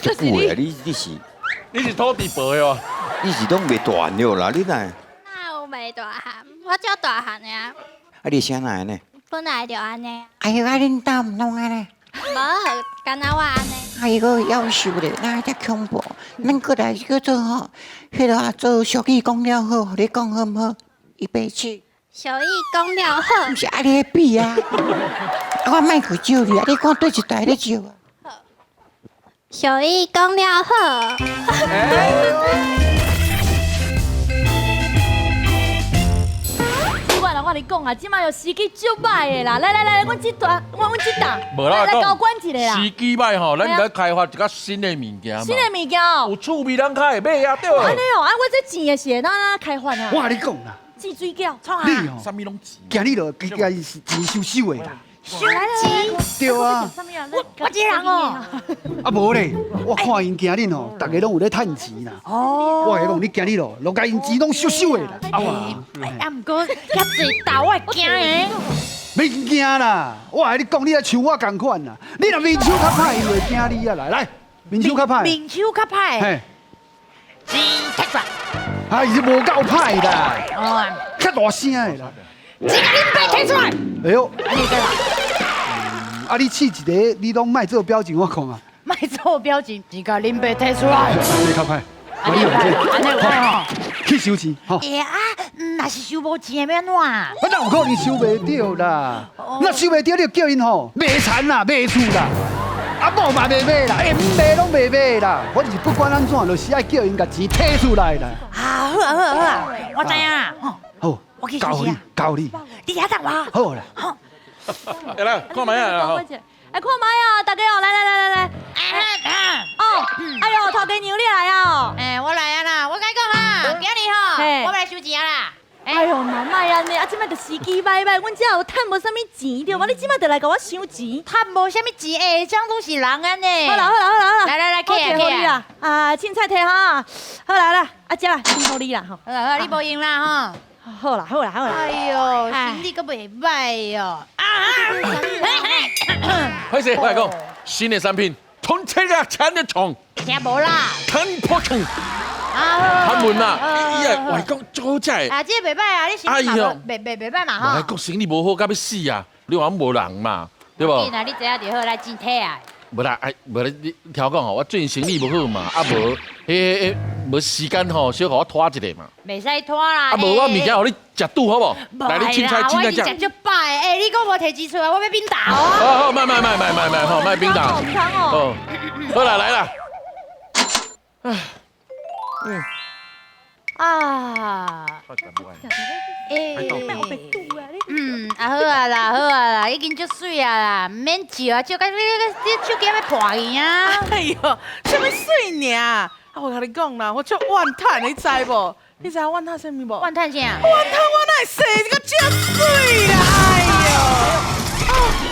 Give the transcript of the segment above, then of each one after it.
足久的啊，你是你是土地婆的哦？你是攏袂大漢了啦，你哪？哪有袂大漢？我足大漢的啊！啊，你聲哪會呢？本來就按呢。哎呦，啊，恁兜毋攏按呢？無，敢若我按呢。哎呦，夭壽咧，哪會遮恐怖？咱過來叫做吼，彼个啊做俗語講了好，予你講好毋好？預備起。俗語講了好。毋是啊，你咧比啊？我莫去招你啊！你看佗一台咧招啊？俗語講了好。我跟你講啊，這馬有時機足歹的啦！來來來，阮這段，我阮這檔，無啦，來交關一下啦。時機歹吼，咱來開發一個新的物件嘛。新的物件哦，有趣味咱較會買啊，對。按呢哦，啊，我這錢的是會當按怎開發啊？我共你講啦，錢水餃，創啊？你哦，啥物攏錢。今日就加加是錢收收的啦。收錢？對啊。我這人哦。啊無咧，我看𪜶今日吼，逐个攏有咧趁錢啦。哦。我共你講，你今日哦，攏共𪜶錢攏收收的啦。啊哇。啊，毋過遐濟豆，我會驚的。免驚啦，我共你講，你也像我仝款啦。你若面手較歹，伊會驚你啊！來來，面手較歹。面手較歹。嘿。錢提出來。哎，是無夠歹啦。哦。較大聲的啦。錢共恁爸提出來。哎喲。啊！你試一个，你攏莫做表情，我看啊。莫做表情，錢共恁爸提出來。你較歹，按呢按呢有歹吼。去收錢吼。欸啊，若是收無錢的欲按怎？啊，哪有可能收袂著啦？若收袂著，你就叫𪜶吼賣田啦，賣厝啦，啊某嘛袂買啦，欸，毋賣攏袂買啦。反正是不管按怎，就是愛叫𪜶共錢提出來啦。啊，好啊好啊好啊，我知影啦。好，我去交予你，交你。你遐等我。好啦。好。來，看覓啊！哎，看覓啊！大家哦，來來來來來。哦，哎喲，頭家娘你來啊！哎，我來啊啦！我共你講啊，今日吼，我欲來收錢啦。哎喲，嘛莫按呢，啊，這擺就時機歹歹，阮遮有趁無啥物錢對無？你這擺就來共我收錢？趁無啥物錢，欸，這攏是人按呢。好啦好啦好啦好啦，來來來，起來起來。啊，凊彩提哈，好啦好啦，啊，這啦，辛苦你啦吼。好啦好啦，你無閒啦吼。好啦好啦好啦。哎喲，生意閣袂歹哦。啊歹勢，我來講，新的產品，從這個產的蟲，聽無啦？彈破蟲，啊，他們啊，伊個外國足好食的。啊，這個袂歹啊，你生意嘛，袂歹嘛吼。外國生意無好，到欲死啊！你話無人嘛，對無？緊啊，你知影就好，來錢提啊。無啦，哎，無啦，你聽我講吼，我最近生意無好嘛，啊無，彼無時間吼，小予我拖一下嘛。袂使拖啦。啊無，我物件予你食拄好無？來，你凊彩凊彩食。我食足飽的，欸，你閣無提錢出來，我欲變豆啊。好好，莫莫莫莫莫莫，吼，莫變豆。哦，好啦，來啦。唉，嗯。啊。欸。嗯，啊好啊啦，好啊啦，已經足媠啊啦，毋免笑啊，笑甲你手機欲破去啊！哎喲，啥物媠爾？啊，我共你講啦，我足怨嘆，你知無？你知影怨嘆啥物無？怨嘆啥？怨嘆我哪會生一個遮媠啦！哎喲，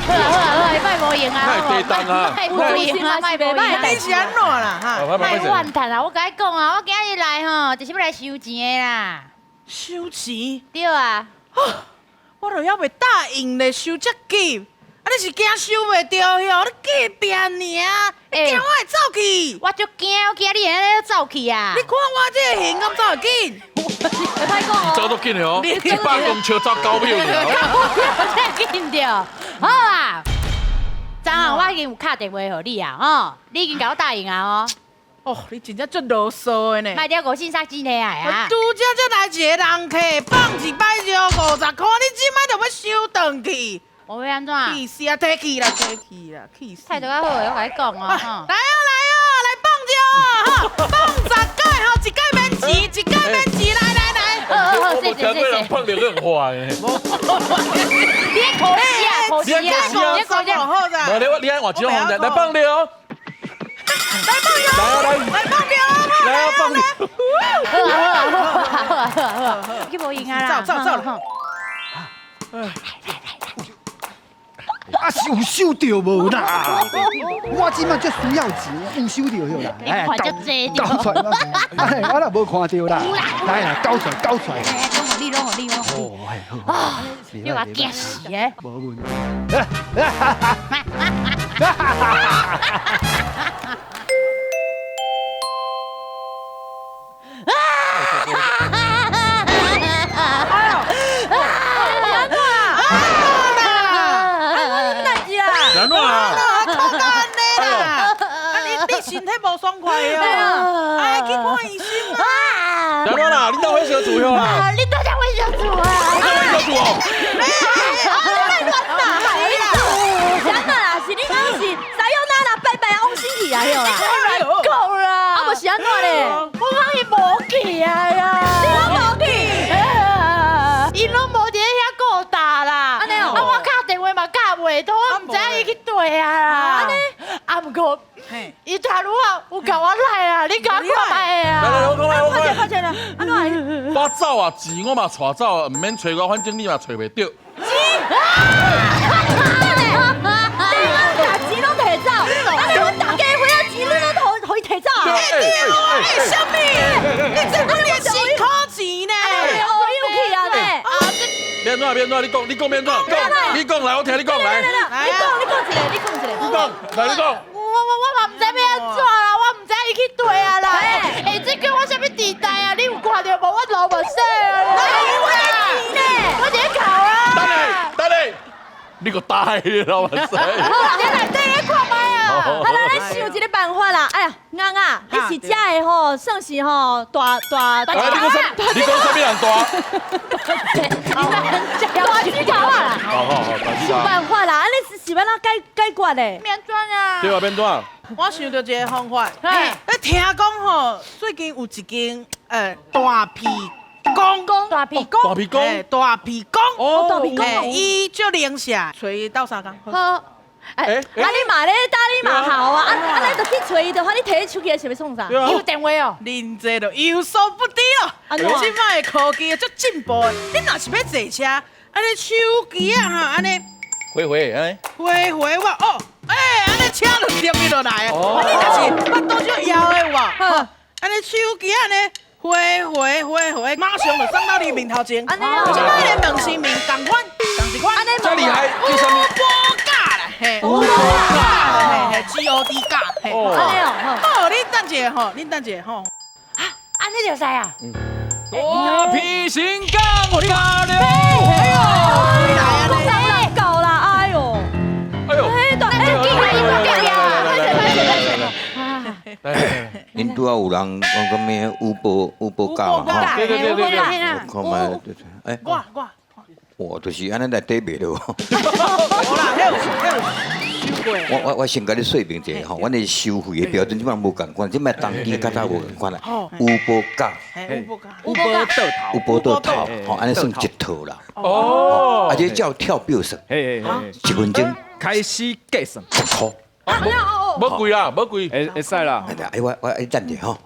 好啊好啊好啊，莫無閒啊！莫地動啊！莫無閒啊！莫無閒。你是按怎啦？哈！莫怨嘆啊！我共你講啊，我今日來吼，就是欲來收錢的啦。收錢？對啊。我都猶未答應咧，收遮急，啊你是驚收袂著喲？你隔壁爾，你驚我會走去？我足驚，我驚你會按呢走去啊！你看我這個形敢走會緊？會歹講哦，走足緊的哦，100公尺走9秒爾。這緊著，好啊！昨昏我已經有敲電話予你啊，吼，你已經共我答應啊，吼。哦，你真正足囉嗦的呢！莫了五四三錢提來啊！拄才才來一个人客，放一擺尿50箍，你這擺就欲收轉去？我欲按怎？氣死啊！提去啦，提去啦，氣死！態度較好的，我共你講哦。來啊來啊，來放尿啊！哈，放10擺吼，一擺免錢，一擺免錢，來來來。好好好，我無聽過人放尿閣很快的。你咧可惜啊，可惜啊，你可惜啊。無你我你愛換一種方式來放尿。來放尿！來來放尿！來啊放尿！好啊好啊好啊好啊好啊！去無閒啊啦！走走走！來來來！啊是有收著無啦？我這擺足需要錢，有收著許啦。哎，交出來，哎，我若無看著啦。來啦，交出來，交出來。攏予你，攏予你，攏予你。哦，啊，你予我驚死的。無問題。爽快哦，哎，去看醫生啊！安怎啦？你兜火燒厝啦？啊，你倒才火燒厝啊？我兜火燒厝哦。大海啦，是按怎啦？是你講是さよなら拜拜往生去啊？對啦，講啦，啊無是按怎咧？我講伊無去啊啦，你攏無去？伊攏無佇咧遐顧搭啦。按呢哦啊，我敲電話嘛敲袂通，我毋知影伊去佗啊啦。按呢，啊毋過，伊頭拄仔有共我來啊，你共我看覓啊？來來，我講來，我講來。快點啦！按怎？我走啊，錢我嘛帶走啊，毋免揣我，反正你嘛揣袂著。錢，你攏共錢攏提走，啊你阮大家伙仔錢你攏予伊提走啊？哎哎，啥物？你這本是苦錢呢？哦，有去啊呢？欲按怎欲按怎，你講你講欲按怎，講你講來，我聽你講來。你講你講一个，你講一個。你講來，你講。我嘛毋知欲按怎啦，我毋知伊去佗啊啦。欸，這叫我啥物地帶啊？你有看著無？我流目屎啊！我的錢呢？我佇咧哭啊！等下等下，你閣呆流目屎。好啦，你內底咧看覓啊！好啦，咱想一个辦法啦。哎呀，尪仔，你是遮的吼，算是吼大大大你講啥？你講啥物人大？大指頭啊啦！好好好，大指想頭。辦法啦，按呢是欲按怎解決的？欲按怎啊？對啊，欲按怎？我想著一个方法。欸，聽講吼，最近有一間大鼻公，大鼻公，大鼻公，大鼻公，哦，大鼻公，伊足靈社，揣伊鬥相共。好。哎，啊你嘛咧搭你嘛好啊，啊啊咱就去揣伊的話，你提手機是欲創啥？伊有電話哦。恁這就有所不知咯。這擺的科技足進步的，你若是欲坐車，按呢手機啊哈，按呢回回按呢，回回我哦，欸，按呢車就貼伊落來啊。啊你若是腹肚足枵的有無？按呢手機按呢回回回回，馬上就送到你面頭前。按呢哦，這擺連問神明仝款，仝一款。遮厲害，叫啥物？嘿，烏波價，嘿嘿，G O D 價，嘿，哦，按呢哦，好，你等一下吼，你等一下吼，啊，按呢就使啊。大皮神降駕了，哎呦，來夠啦，哎呦，哎呦，哎，大，哎，緊來，緊來，來來來，恁拄仔有人講講咩烏波烏波教嘛吼？對對對對對，我看覓，哎，我。哇，就是按呢內底賣咯。無啦，彼有收過。我先共你說明一下吼，阮的收費的標準這擺無仝款，這擺當今較早無仝款啦。烏波價，烏波價，烏波倒頭，烏波倒頭，吼，按呢算一套啦。哦，而且照跳表算，一分鐘開始計算10箍。無貴啦，無貴，會會使啦。哎，我哎等者吼。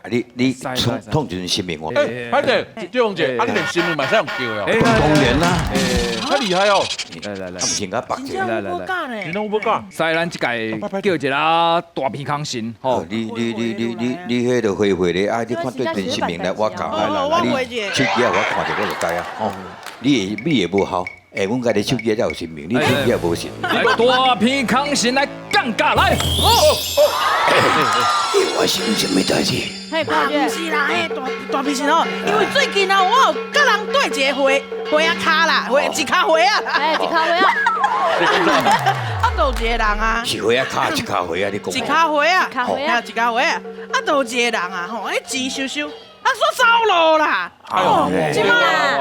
啊你你創創一陣神明我。哎，歹勢，張鳳姐，啊你連神明嘛使用叫的哦。當然啦，較厲害哦。來來來，啊毋是共白者。來來來，你攏有教？使咱這屆叫一个大鼻空神吼。你彼个回回咧，啊！你看對電神明來我教，啊你手機啊我看著我就知啊。吼，你會無效？欸，阮家己手機才有神明，你手機也無神。來大鼻空神來降駕來。我是啥物代志？啊，毋是啦，嘿，大鼻神哦，因為最近啊，我有佮人對一个花花仔跤啦，花一跤花仔，哎，一跤花仔。啊，就有一个人啊，是花仔跤一跤花仔，你講。一跤花仔，跤花仔，一跤花仔，啊，就有一個人啊，吼，彼錢收收，啊，煞走路啦。哦，這擺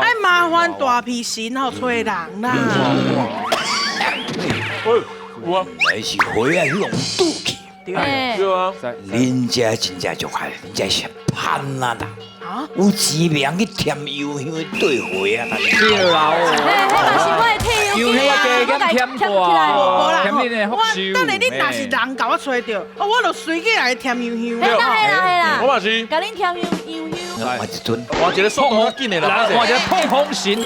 愛麻煩大鼻神吼揣人啦。喂，有啊，來是花仔彼用拄去。對啊，恁遮真正足害，恁遮是潘啊啦！有錢袂曉去添油香對花啊啦！對啦，嘿，彼嘛是我的退休金啊，我共添起來。無啦，添你的福壽。等下你若是人共我揣著，我就隨去來添油香。嘿啦嘿啦嘿啦，我嘛是。共恁添油香。換一陣，換一个速度較緊的啦，換一个碰風神。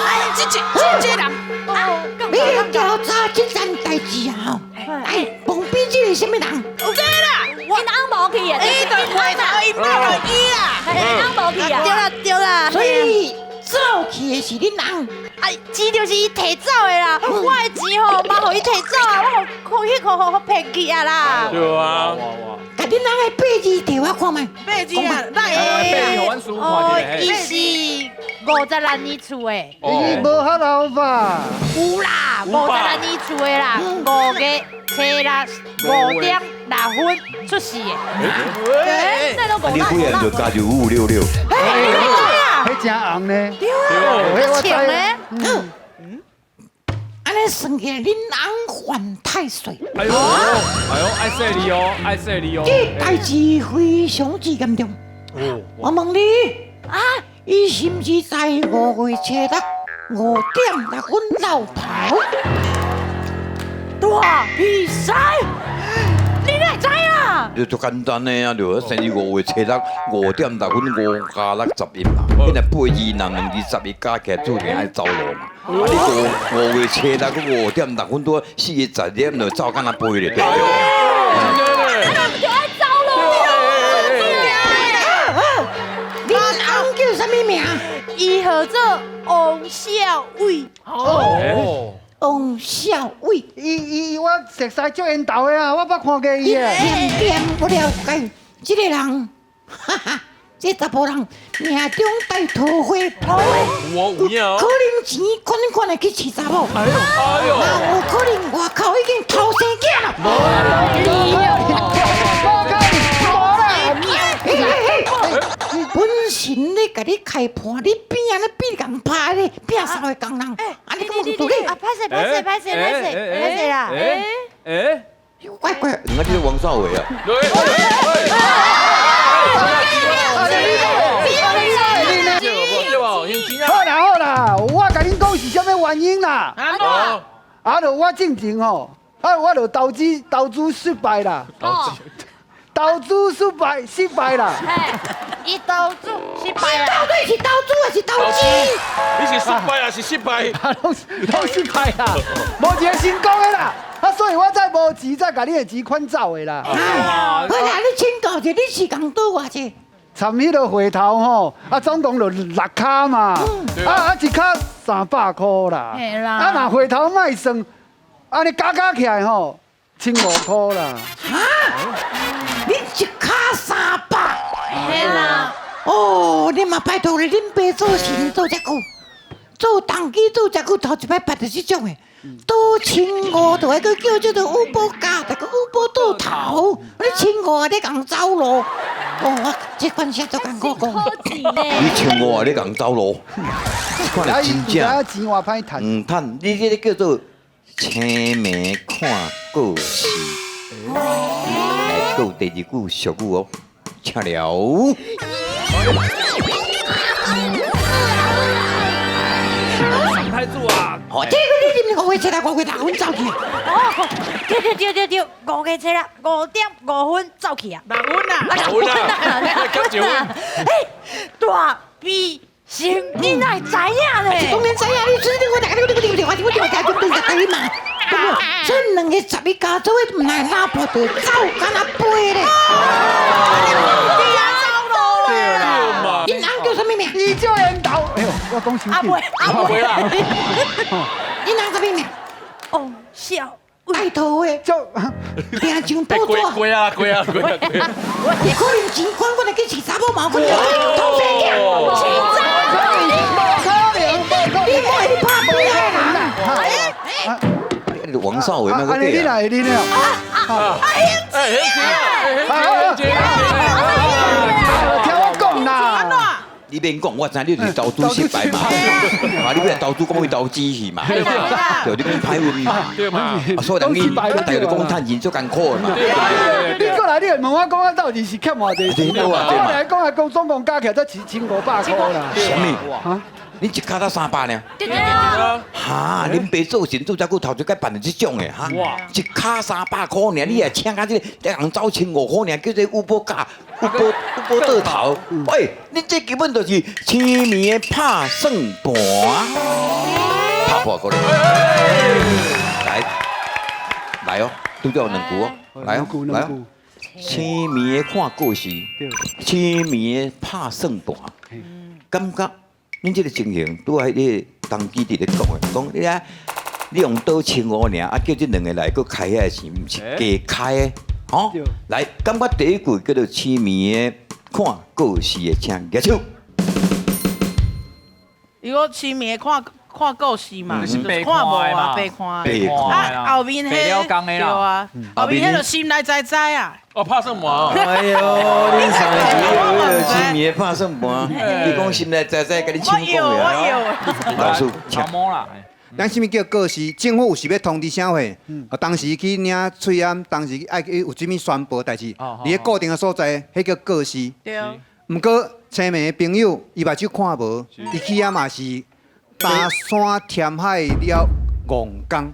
哎，這這人，你調查這件代誌啊！哎，旁邊這個啥物人？有這啦，𪜶翁無去啊！伊就回頭伊擺落伊啦，𪜶翁無去啊！對啦對啦，所以走去的是恁翁。哎，錢就是伊提走的啦，我的錢吼嘛予伊提走啊，我予予予騙去啊啦。對啊。共恁翁的八字提我看覓。八字啊，來哦，伊是56年厝的。伊無遐老吧？有啦，56年厝的啦，5月初六5點6分出世的。那都你几个就加入5566。彼真红呢。对啊，穿咧。按呢算起来，恁翁犯太岁。哎呦，哎呦，爱说你哦，爱说你哦。这代志非常之严重。我问你，啊，伊是毋是在5月初六5点6分落头？大比赛，你哪会知啊？就足简单的啊，就生日5月初六5点6分5加61嘛，你若八二人两字11加起来注定爱走路嘛。啊，你五月初六5点6分拄4个10点就走，敢若飞咧，对不对？就爱走路。恁翁叫啥物名？伊号做王小伟。哦。王小伟，伊我熟似足缘投的啊，我捌看过伊啊。点点我了解，这个人，哈哈，这查埔人命中带桃花，有有影哦。可能钱款款的去饲查某，哎呦，哎呦，有可能外口已经偷生囝了。无本神咧，共你开盘，你变啊，你变共拍咧，变三个工人，啊，你敢有道理？啊，歹势歹势歹势歹势歹势啦！哎，怪怪，你看这是王少伟啊！好啦好啦，我共恁讲是啥物原因啦？啊，就我进前吼，啊，我就投资失败啦。投资失败，失败啦！伊投资失败啦！到底是投资还是投资？你是失败还是失败？拢失败啦，无一个成功的啦。啊，所以我才无钱，才共你的钱款走的啦。好啦，你请教者，你是共赌偌济？参彼个回头吼，啊，总共就6跤嘛，啊，一跤300块啦。啊，若回头莫算，按呢加加起来吼，1500块啦。啊？你一跤300？嘿啦！哦，你嘛拜托咧，恁爸做神做遮久，做童乩做遮久，头一摆捌著这种的，赌1500就爱阁叫这个五宝加，再阁五宝倒头，你1500你共走路？哦，我这款啥足艰苦讲。你1500啊，你共走路？这款是真正钱偌歹趁。毋趁，你这个叫做清明看过时。来，阁有第二句俗语哦，请了。太祖啊！哦，这个你是5月初六5月6分走去？哦，对对对对对，5月初六5点5分走去啊。6分啊， 6分啊，6分啊。哎，大比生，你哪会知影咧？当然知影，你这我大家你我我我我我对对嘛，对不？这两个11加做伙，毋来拉破就走，敢若飞咧。恁翁叫啥物名？伊叫缘投。哎呦，我讲伤紧。阿伯，阿伯啦。恁翁啥物名？王小带头的，就定上报纸。过啊过啊过啊过。有可能钱款款来去饲查某嘛，有可能偷生囝。无可能，无可能，你莫会拍飞的啦！你王少伟那个你来，你来。啊！哎，很钱，听我讲啦。你免讲，我知你就是投资失败嘛。啊，你欲投资讲去投资去嘛？对，你讲歹运嘛。对嘛。所以人伊大家就讲趁钱足艰苦的嘛。你过来，你会问我讲，我到底是欠偌济钱？我来讲，来讲，总共加起来才1500块啦。啥物？啊？你一跤才300呢？对对对。哈，恁爸做神做遮久，头一摆办这种的哈。哇！一跤300块尔，你也请到这个，人走1500块尔，叫做五宝加，五宝倒头。喂，你这根本就是清明的拍算盘，拍破过来。来，来哦，拄才有两句哦，来哦，来哦。清明的看故事，清明的拍算盘，感觉。恁这个情形，拄仔彼个当机伫咧讲的，讲你啊，你用赌1500尔，啊叫这两个来阁开遐个钱，毋是加开的，吼。来，感觉第一句叫做痴迷的看故事的，请举手。如果痴迷的看看故事嘛，就是就是看無啊，白看。白啊，後面彼白了工的啦。對啊，後面彼就心內知知啊。哦，拍算盤。哎呦，恁上个有清明拍算盤，你講心內知知，共你唱講我的。老師，超摸啦。咱啥物叫告示？政府有時欲通知啥貨？啊，當時去領喙罨，當時愛去有啥物宣布代誌？佇咧固定的所在，彼叫告示。對。毋過清明的朋友，伊目睭看無，伊去遐嘛是擔山填海了戇工。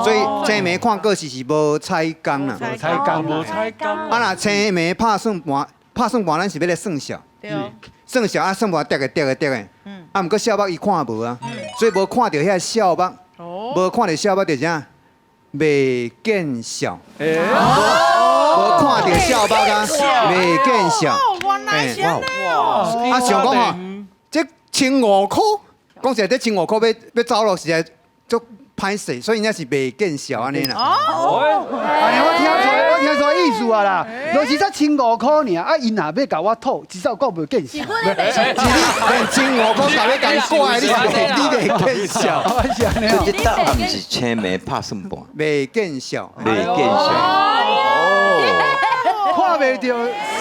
所以清明看告示是無彩工啦。無彩工，無彩工。啊，若清明拍算盤，拍算盤，咱是欲來算數。算數啊，算盤疊個疊個疊個。啊，毋過痟目伊看無啊，所以無看著遐痟目，無看著痟目就啥？袂見笑。無看著痟目啊，袂見笑。原來是按呢哦。啊，想講吼，這千五箍，講實在，這千五箍欲欲走落實在足歹勢，所以𪜶是袂見笑按呢啦。哦，按呢我聽出來意思啊啦，就是這千五箍爾，啊，𪜶若欲共我討，至少講袂見笑。是你連千五箍共欲共你掛，你袂見笑。是按呢。所以這答案是清明拍算盤，袂見笑，袂見笑。看袂著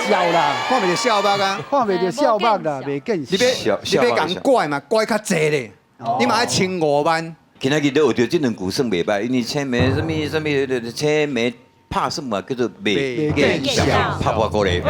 笑啦，看袂著痟目啊，看袂著痟目啦，袂見笑。你欲共拐嘛，拐較濟咧，你嘛愛千五萬。今仔日你學著這兩句算袂䆀，因為清明啥物啥物，清明拍算盤叫做袂見笑，拍破過來。